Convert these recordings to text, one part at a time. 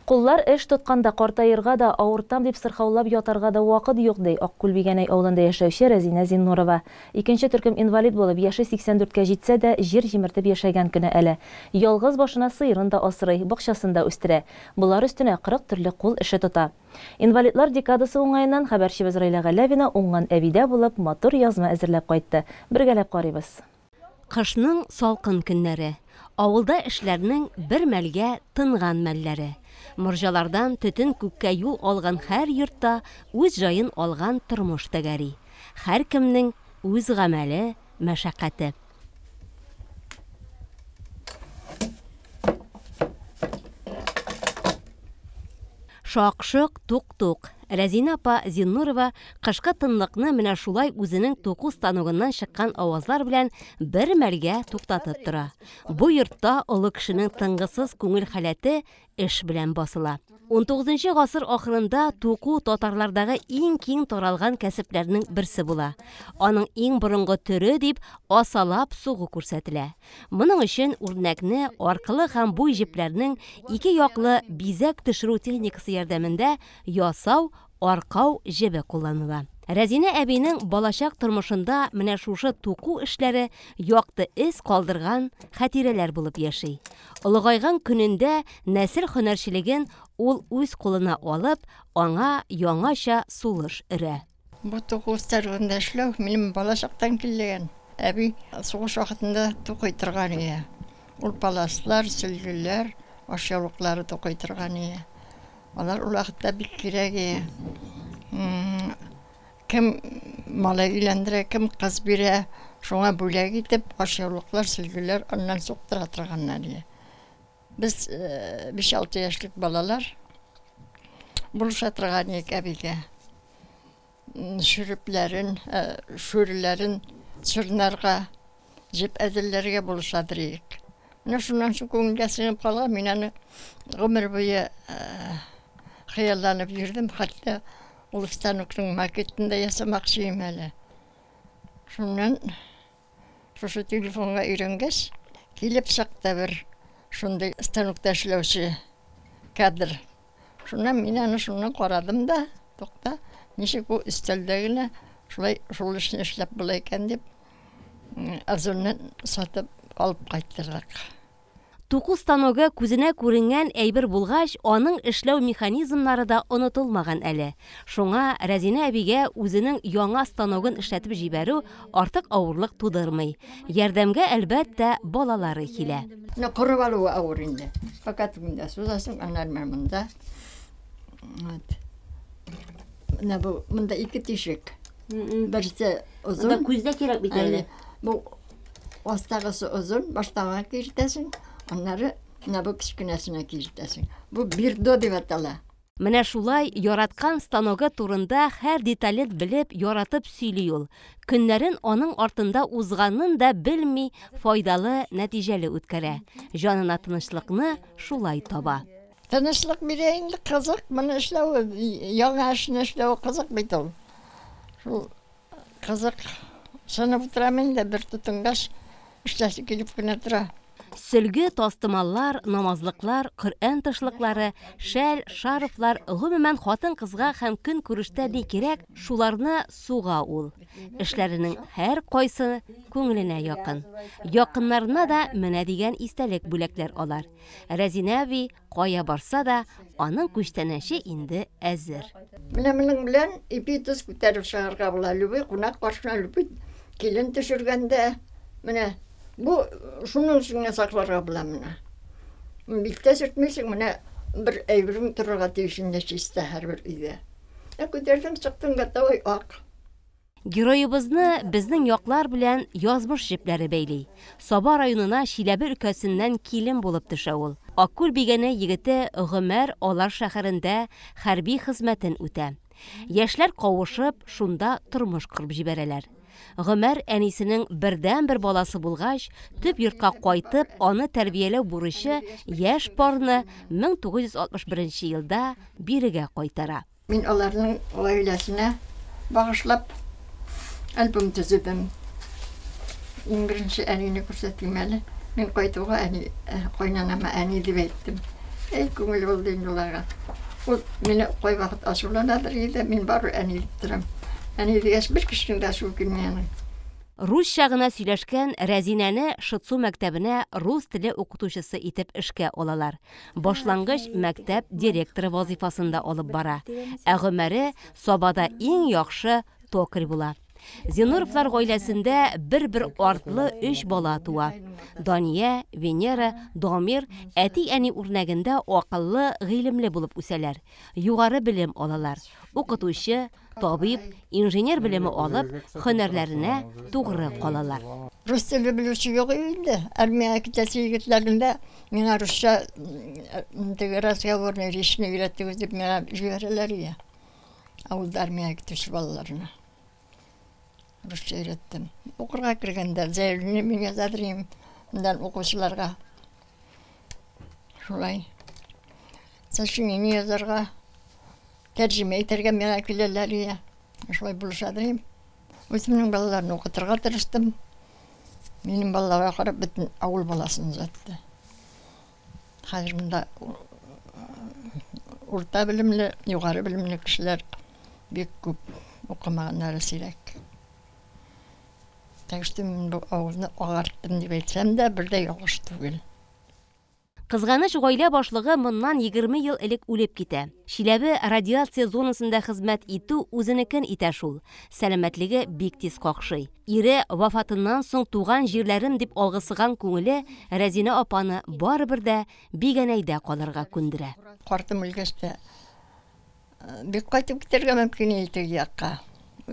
Куллар эш тотканда картаерга да, авыртам дип сырхаулап ятарга да вакыт юк, ди Аккүл Бигәнәй авылында яшәүче Рәзинә Зиннурова. Икенче төркем инвалид булып, яше 84 кә җитсә дә, җир җимертеп яшәгән көне әле. Ялгыз башына сыерын да асрый, бакчасын да үстерә. Болар өстенә 40 төрле кул эше тота. Инвалидлар декадасы уңаеннан хәбәрчебез Раилә Галәвина уңган әбидә булып, матур язма әзерләп кайтты. Бергәләп карыйбыз. Кышның салкын көннәре. Авылда эшләрнең бер мәлгә тынган мәлләре. Морҗалардан төтен күккә юл алган һәр йортта үз җаен алган тормыш тәгәри. Һәркемнең үз гамәле, мәшәкате. Шак-шок, тук-тук. Рәзинә апа Зиннурова кышкы тынлыкны менә шулай үзенең туку станогыннан чыккан авазлар белән бер мәлгә туктатып тора. Бу йортта олы кешенең тынгысыз күңел халәте эш белән басыла. Унтугызынчы гасыр ахырында туку татарлардагы иң киң таралган кәсепләрнең берсе була. Аның иң борынгы төре дип асалап сугу күрсәтелә. Моның өчен үрнәкне аркылы һәм буй җепләрнең ике яклы бизәк төшерү техникасы ярдәмендә ясау аркау җебе кулланыла. Рәзинә әбинең балачак тормышында менә шушы туку эшләре якты эз калдырган хатирәләр булып яши. Олыгайган көнендә нәсел һөнәрчелеген ул үз кулына алып, аңа яңача сулыш өрә. Бу туку станогында эшләү минем балачактан килгән. Әби сугыш вакытында тукый торган иде. Ул паласлар, сөлгеләр, ашъяулыклары тукый торган иде. Алар ул вакытта бик кирәк иде. Кем малай өйләндерә, кем кыз бирә, шуңа бүләк итеп ашъяулыклар, сөлгеләр аннан суктыра торганнар иде. Без 5-6 яшьлек балалар булыша торган идек әбигә. Шөрепләрен, шүрләрен чорнарга, җеп әзерләргә булышадыр идек. Менә шуннан соң күңелгә сеңеп калган, мин аны гомер буе хыялланып йөрдем, хәтта ул станокның макетын да ясамакчы идем әле. Шуннан Шушы телефонга өйрәнгәч, килеп чыкты бер шундый станокта эшләүче кадр. Шуннан мин аны шуннан карадым да, тукта, ничек бу өстәлдә генә шулай шул эшне эшләп була икән дип, Озоннан сатып алып кайттырдык. Туку станогы күзенә күренгән әйбер булгач, аның эшләү механизмнары да онытылмаган әле. Шуңа Рәзинә әбигә үзенең яңа станогын эшләтеп җибәрү артык авырлык тудырмый. Ярдәмгә, әлбәттә, балалары килә. Менә корып алуы авыр инде. Пока тегендә сузасың, аннары менә монда. Вот. Менә бу, монда ике тишек. Берсе озын. Монда күз дә кирәк бит әле. Бу Астагысы озын, башта аңа киертәсең, аннары менә бу кечкенәсенә киертәсең. Бу бирдо дип атала. Менә шулай яраткан станогы турында һәр детален белеп, яратып сөйли ул. Көннәрен аның артында узганын да белми, файдалы, нәтиҗәле үткәрә. Җанына тынычлыкны шулай таба. Тынычлык бирә инде, кызык моны эшләве, яңа эшне эшләве кызык бит ул. Шул Кызык. Сынып утырам инде, бер тотынгач, эшләсе килеп кенә тора. Сөлге, тастымаллар, намазлыклар, Коръән тышлыклары, шәл, шарфлар, гомумән, хатын-кызга һәм көнкүрештә ни кирәк, шуларны суга ул. Эшләренең һәркайсы күңеленә якын. Якыннарына да менә дигән истәлек бүләкләр алар. Рәзинә әби Кая барса да, аның күчтәнәче инде әзер. Менә моның белән ипи-тоз күтәреп чыгарга була. Любой кунак каршына, любой килен төшергәндә, менә бу шуның өчен генә сакларга була менә. Бик тә сөртмисең, менә бер әйберең торырга тиеш инде чиста һәрбер өйдә. Ә күтәрдең, чыктың, готовый ак. Героебызны безнең яклар белән язмыш җепләре бәйли. Саба районына Чиләбе өлкәсеннән килен булып төшә ул. Аккүл Бигәнәй егете Гомәр Алар шәһәрендә хәрби хезмәтен үтә. Яшьләр кавышып, шунда тормыш корып җибәрәләр. Гомәр әнисенең бердәнбер баласы булгач, төп йортка кайтып, аны тәрбияләү бурычы яшь парны 1961 елда бирегә кайтара. Мин аларның гаиләсенә багышлап альбом төзедем. Иң беренче әнине күрсәтим әле. Мин кайтуга әни, кайнанама әни дип әйттем. Әй, күңел булды инде уларга. Ул мине кайвакыт ачуланадыр иде, мин барыбер әни дип торам. Әни дигәч, бер кешенең дә ачуы килми аның. Русча гына сөйләшкән Рәзинәне Шытсу мәктәбенә рус теле укытучысы итеп эшкә алалар. Башлангыч мәктәп директоры вазыйфасын да алып бара. Ә гомере Сабада иң яхшы токарь була. Зиннуровлар гаиләсендә бер-бер артлы өч бала туа. Дания, Венера, Дамир әти-әни үрнәгендә акыллы, гыйлемле булып үсәләр. Югары белем алалар. Укытучы, табиб, инженер белеме алып, һөнәрләренә тугры калалар. Рус теле белүче юк инде. Армиягә китәсе егетләрнең дә миңа русча теге разговорный речьне өйрәтегез дип миңа җибәрәләр иде. Авылда армиягә китүче балаларны. Русча өйрәттем. Укырга кергәндә заявление мин язадыр идем моннан укучыларга. Шулай. Сочинение язарга, тәрҗемә итәргә миңа киләләр иде. Шулай булышадыр идем. Үземнең балаларны укытырга тырыштым. Минем балаларга карап бөтен авыл баласын озатты. Хәзер монда урта белемле, югары белемле кешеләр бик күп, укымаганнары сирәк. Так что мин бу авылны агарттым дип әйтсәм дә, бер дә ялгыш түгел. Кызганыч, гаилә башлыгы моннан 20 ел элек үлеп китә. Чиләбе радиация зонасында хезмәт итү үзенекен итә шул. Сәламәтлеге бик тиз какшый. Ире вафатыннан соң туган җирләрем дип алгысыган күңеле Рәзинә апаны барыбер дә Бигәнәйдә калырга күндерә. Картым үлгәч тә бик кайтып китәргә мөмкин иде теге якка,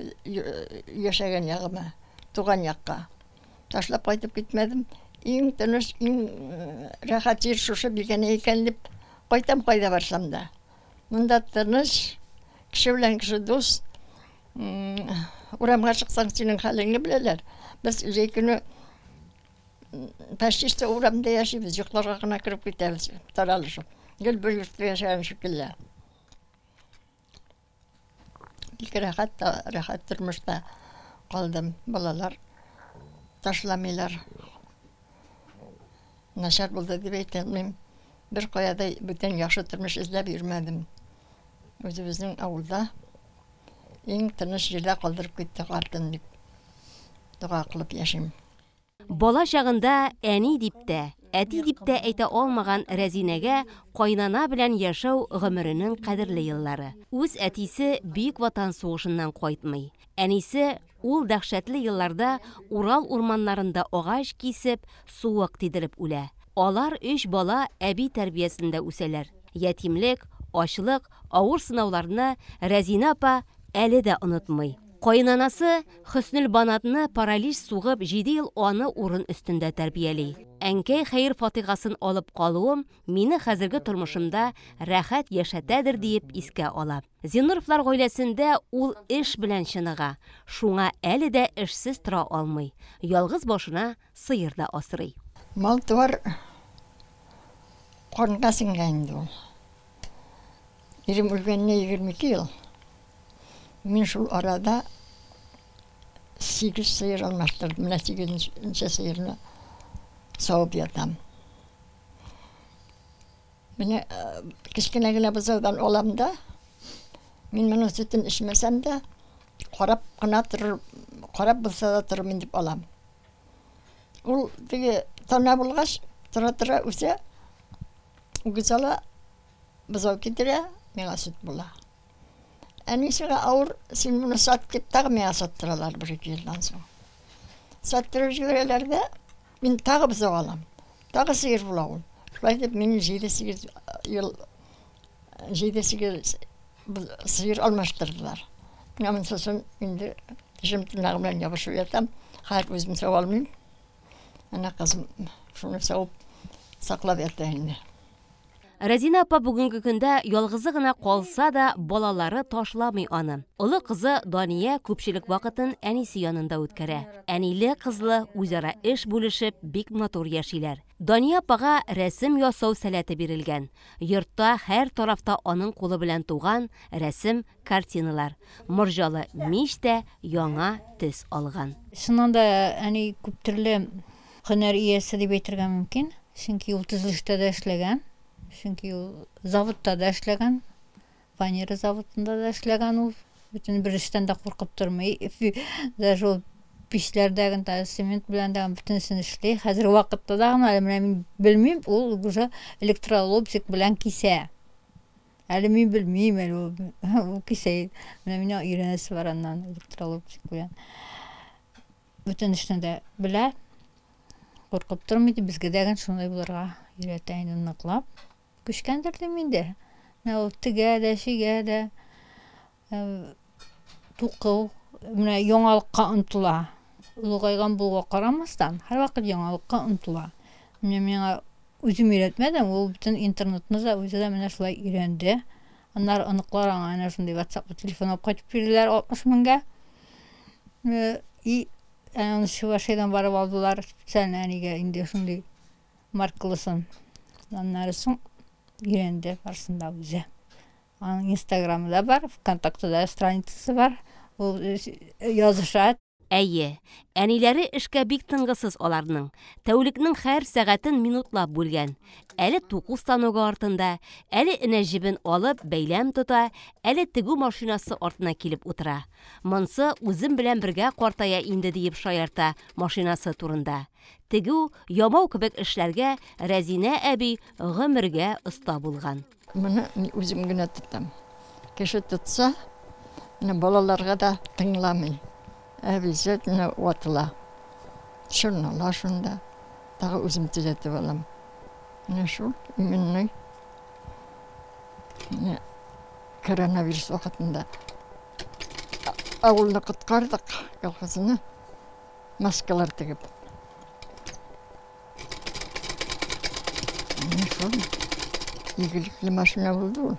яшәгән ягыма, туган якка. Ташлап кайтып китмәдем. Иң тыныч, иң рәхәт җир шушы Бигәнәй икән дип кайтам кайда барсам да. Монда тыныч, кеше белән кеше дус. Урамга чыксаң, синең хәлеңне беләләр. Без җәй көне почти что урамда яшибез, йокларга гына кереп китәбез, таралышып. Гел бер йортта яшәгән шикелле. Бик рәхәт та, рәхәт тормышта калдым. Балалар ташламыйлар. Начар булды дип әйтә алмыйм. Бер кая да бүтән яхшы тормыш эзләп йөрмәдем. Үзебезнең авылда иң тыныч җирдә калдырып китте картым дип дога кылып яшим. Бала чагында әни дип тә, әти дип тә әйтә алмаган Рәзинәгә кайнана белән яшәү гомеренең кадерле еллары. Үз әтисе Бөек Ватан сугышыннан кайтмый. Әнисе ул дәһшәтле елларда Урал урманнарында агач кисеп, суык тидереп үлә. Алар өч бала әби тәрбиясендә үсәләр. Ятимлек, ачлык, авыр сынауларны Рәзинә апа әле дә онытмый. Каенанасы Хөснелбанатны паралич сугып 7 ел аны урын өстендә тәрбияли. Әнкәй хәер-фатихасын алып калуым мине хәзерге тормышымда рәхәт яшәтәдер диеп искә ала. Зиннуровлар гаиләсендә ул эш белән чыныга, шуңа әле дә эшсез тора алмый. Ялгыз башына сыер да асрый. Мал-туар канга сеңгән инде ул. Ирем үлгәненә 22 ел. Мин шул арада 8 сыер алмаштырдым. Менә 8нче сыерны савып ятам. Менә кечкенә генә бозаудан алам да, мин моның сөтен эчмәсәм дә, карап кына торыр, карап булса да торырмын дип алам. Ул теге тана булгач, тора-тора үсә, үгез ала, бозау китерә, миңа сөт була. Әни сиңа авыр, син моны сат дип тагы миңа саттыралар бер ике елдан соң. Саттырып җибәрәләр дә, мин тагы бозау алам. Тагы сыер була ул. Шулай итеп мин 7-8 ел 7-8 сыер алмаштырдылар. Менә монсысын инде тешем тырнагым белән ябышып ятам. Хәзер үзем сава алмыйм. Әнә кызым шуны савып саклап ята инде. Рәзинә апа бүгенге көндә ялгызы гына калса да, балалары ташламый аны. Олы кызы Дания күпчелек вакытын әнисе янында үткәрә. Әниле кызлы үзара эш бүлешеп бик матур яшиләр. Дания апага рәсем ясау сәләте бирелгән. Йортта һәр тарафта аның кулы белән туган рәсем, картиналар. Морҗалы мич тә яңа төс алган. Чыннан да әни күп төрле һөнәр иясе дип әйтергә мөмкин. Чөнки ул төзелештә дә эшләгән. Чөнки ул заводта да эшләгән, фанера заводында да эшләгән ул. Бөтен бер эштән дә куркып тормый. Даже ул пичләрдә генә цемент белән дә бөтенесен эшли. Хәзерге вакытта да әле менә мин белмим, ул уже электролобзик белән кисә. Әле мин белмим, әле ул кисә. Менә миңа өйрәнәсе бар аннан электролобзик белән. Бөтен эшне дә белә. Куркып тормый, безгә дә шундай булырга өйрәтә инде ныклап. Күчкәндер дим инде. Менә ул тегә дә, чигә дә, туку, менә яңалыкка омтыла. Олыгайган булуга карамастан, һәрвакыт яңалыкка омтыла. Менә миңа үзем өйрәтмәдем, ул бөтен интернетны да үзе дә менә шулай өйрәнде. Аннары оныклар аңа әнә шундый WhatsApp телефон алып кайтып бирделәр 60 меңгә. И аны Чувашиядән барып алдылар специально әнигә инде шундый маркалысын. Аннары соң өйрәнде барысын да үзе. Аның Инстаграмы да бар, ВКонтакте да страницасы бар. Ул языша. Әйе, әниләре эшкә бик тынгысыз аларның. Тәүлекнең һәр сәгатен минутлап бүлгән. Әле туку станогы артында, әле энә җебен алып бәйләм тота, әле тегү машинасы артына килеп утыра. Монсы үзем белән бергә картая инде диеп шаярта машинасы турында. Тегү, ямау кебек эшләргә Рәзинә әби гомергә оста булган. Моны мин үзем генә тотам. Кеше тотса, менә балаларга да тыңламый. Обязательно ватыла. Чорнала шунда. Тагы үзем төзәтеп алам. Менә шул именный. Менә коронавирус вакытында авылны коткардык, колхозны маскалар тегеп. Менә шул игелекле машина булды ул.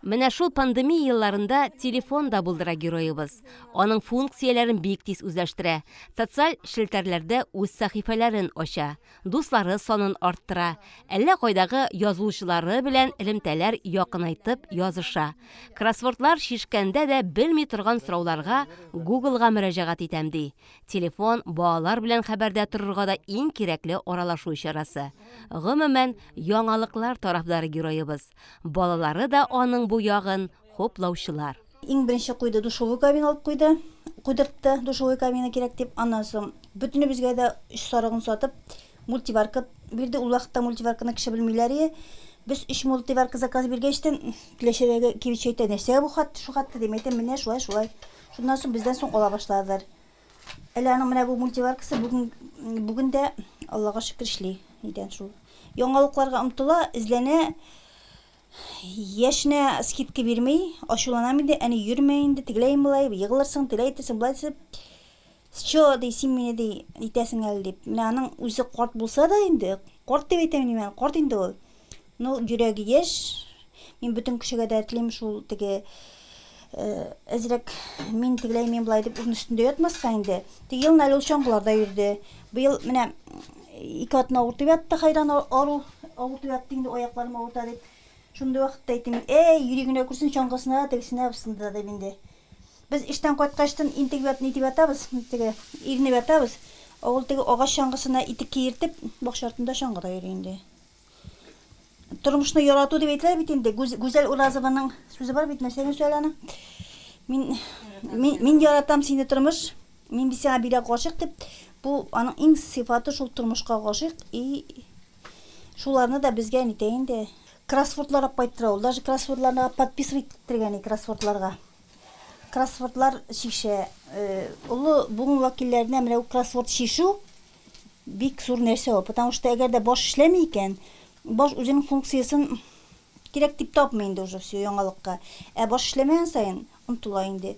Менә шул пандемия елларында телефон да булдыра героебыз. Аның функцияләрен бик тиз үзләштерә. Социаль челтәрләрдә үз сәхифәләрен ача. Дуслары санын арттыра. Әллә кайдагы язылучылары белән элемтәләр якынайтып языша. Кроссвордлар чишкәндә дә белми торган сорауларга Googleга мөрәҗәгать итәм ди. Телефон балалар белән хәбәрдә торырга да иң кирәкле аралашу чарасы. Гомумән, яңалыклар тарафдары героебыз. Балалары да аның бу ягын хуплаучылар. Иң беренче куйды душевой кабина алып куйды. Куйдыртты душевой кабина кирәк дип. Аннан соң бөтенебезгә дә өч сарыгын сатып мультиварка бирде. Ул вакытта мультиварканы кеше белмиләр иде. Без өч мультиварка заказ биргәчтен Теләчедәге кибетче әйтә, нәрсә бу хат, шу хатты дип әйтәм, менә шулай, шулай. Шуннан соң бездән соң ала башладылар. Әле аның менә бу мультиваркасы бүген дә Аллага шөкер эшли. Нидән шул. Яңалыкларга омтыла, эзләнә. Яшенә скидка бирми, ачуланам инде, әни йөрмә инде, тегеләй болай, егылырсың, тегеләй итәсең, болай итәсең. Чё, ди, син мине ди, итәсең әле дип. Менә аның үзе карт булса да инде, карт дип әйтәм инде мин, карт инде ул. Но йөрәге яшь. Мин бөтен кешегә дә телим шул теге әзрәк мин тегеләй, мин болай дип урын өстендә ятмаска инде. Теге елны әле ул чаңгыларда йөрде. Быел менә ике атна авыртып ятты, хайран ару, авыртып ятты инде, аякларым авырта дип. Шундый вакытта әйтим, әй, йөри генә күрсен чаңгысына, тегесенә, бусында дип инде. Без эштән кайткачтын интегеп ят, нитеп ятабыз, теге иренеп ятабыз. Ул теге агач чаңгысына итек киертеп, бакча артында чаңгыда йөри инде. Тормышны ярату дип әйтәләр бит инде. Гүзәл Уразованың сүзе бар бит, нәрсә генә сөйләнә. Мин яратам сине тормыш, мин бит сиңа бирә гашыйк дип. Бу аның иң сыйфаты шул тормышка гашыйк и шуларны да безгә нитә инде. Кроссвордлар алып кайттыра ул. Даже кроссвордларга подписывать иттергән кроссвордларга. Кроссвордлар шишә. Олы буын вәкилләренә менә ул кроссворд шишу бик зур нәрсә ул. Потому что әгәр дә баш эшләми икән, баш үзенең функциясын кирәк дип тапмый инде уже все яңалыкка. Ә баш эшләмәгән саен онытыла инде.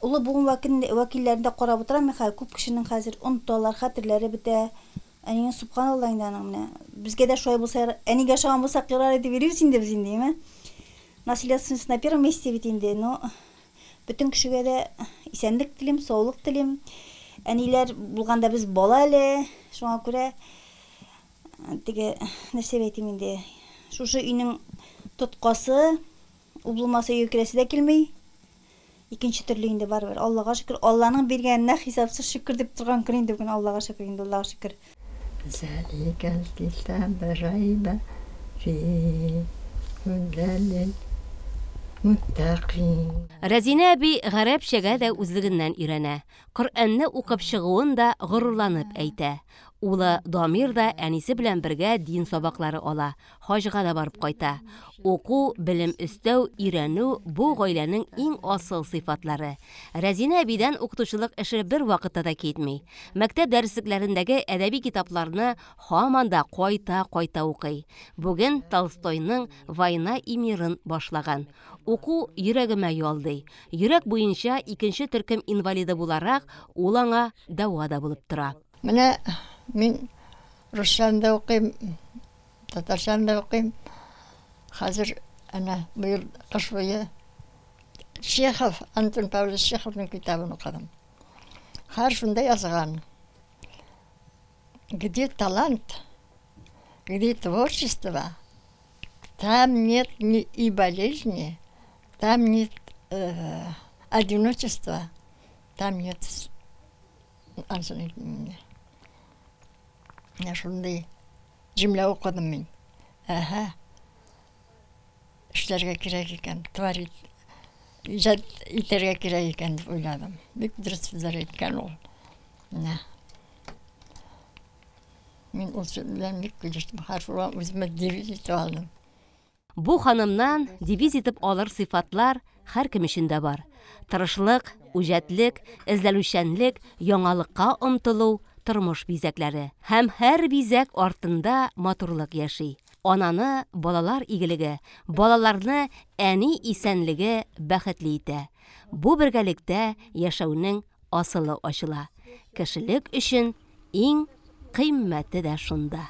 Олы буын вәкилләрен дә карап утырам мин хәзер, күп кешенең хәзер оныталар, хәтерләре бетә. Әнигә субханалла инде аның менә. Безгә дә шулай булса, әнигә ошаган булсак ярар дип йөрибез инде без инде, әйме? Наследственность на первом месте бит инде, но бөтен кешегә дә исәнлек телим, саулык телим. Әниләр булганда без бала әле, шуңа күрә теге нәрсә әйтим инде. Шушы өйнең тоткасы, ул булмаса өйгә керәсе дә килми. Икенче төрле инде барыбер. Аллага шөкер, Алланың биргәненә хисапсыз шөкер дип торган көн инде бүген. Аллага шөкер инде, Аллага шөкер. ذلك الكتاب ريب فيه هدى للمتقين. Рәзинә әби гарәпчәгә дә үзлегеннән өйрәнә. Коръәнне укып чыгуын да горурланып әйтә. Улы Дамир да әнисе белән бергә дин сабаклары ала, хаҗга да барып кайта. Уку, белем өстәү, өйрәнү бу гаиләнең иң асыл сыйфатлары. Рәзинә әбидән укытучылык эше бер вакытта да китми. Мәктәп дәреслекләрендәге әдәби китапларны һаман да кайта-кайта укый. Бүген Толстойның «Война и мирын» башлаган. Уку йөрәгемә ял ди. Йөрәк буенча икенче төркем инвалиды буларак, ул аңа дәва да булып тора. Менә мин русчаны да укыйм, татарчаны да укыйм. Хәзер әнә быел кыш буе Чехов, Антон Павлович Чеховның китабын укыдым. Һәр шунда язган. Где талант, где творчество, там нет ни и болезни, там нет одиночества, там нет анысын әйтмим инде. Менә шундый җөмлә укыдым мин. Әһә. Эшләргә кирәк икән, творить, иҗат итәргә кирәк икән дип уйладым. Бик дөрес сүзләр әйткән ул. Менә. Мин ул сүз белән бик килештем. Һәр шуңа үземә девиз итеп алдым. Бу ханымнан девиз итеп алыр сыйфатлар һәркем өчен дә бар. Тырышлык, үҗәтлек, эзләнүчәнлек, яңалыкка омтылу, тормыш бизәкләре. Һәм һәр бизәк артында матурлык яши. Ананы балалар игелеге, балаларны әни исәнлеге бәхетле итә. Бу бергәлектә яшәүнең асылы ачыла. Кешелек өчен иң кыйммәте дә шунда.